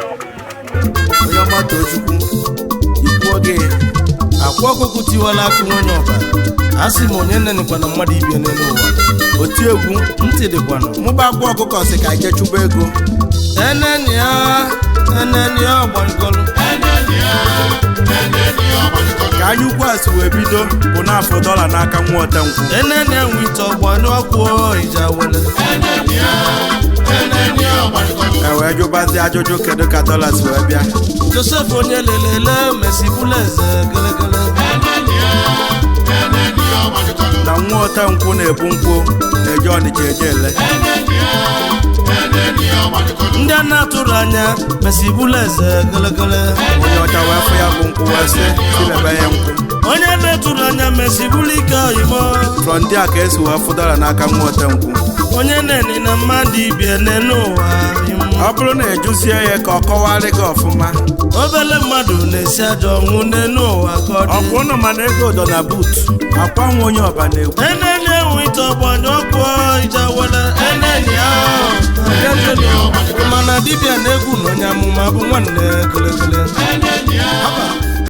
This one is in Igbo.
Onye ọma Tochukwu ikwu oge akwa ọkụkụ tiwala akụ onye ọba a sị m onye nenekwana mmadụ ibie n'elu ụwa oti egwu ntị dịkwana Mụba akwa ọkụkọ sị ka ije chụba ego. Enenia enenia ọgbangolu. Ka anya ukwu a si wee bido bụ n'afọ dọla n'aka nwa otenkwụ. Enenia nwite ọgbanyụ ọkụ ija wele. E wee jụbazie ajụjụ, kedu ka dọla si wee bịa? Joseph onye lelele mesibụla eze gelegele. Na nwa otenkwụ na-ebu nkwụ eje Ọnịcha eje ele. Ndị a na-atụrụ anya mesibụla eze gelegele. Onye ọcha wee fụ ya bụ nkwụ wee sị silebe ya nkwụ. Onye na-etụrụ anya mesibụla ike oyimo. Frọ ndị a ka esi wee fụ dọla n'aka nwa otenkwụ. Onye na-eni na mmadụ ibie n'elu ụwa imo. Ọ bụrụ na ejụzie ya ka ọ kọwarị gị ọfụma. Obele mmadụ na-esi ajọ ọnwụ n'elu ụwa ka ọ dị. Ọkwa ụnụ mana ego dọ na but akwa nwa onye ọba na-ekwu. Eneni enwe ite ọgbanye ọkụ ijawele eneni ahụ. Mana dibịa na-egwu na onye amụma bụ nwanne kelekele. Haba.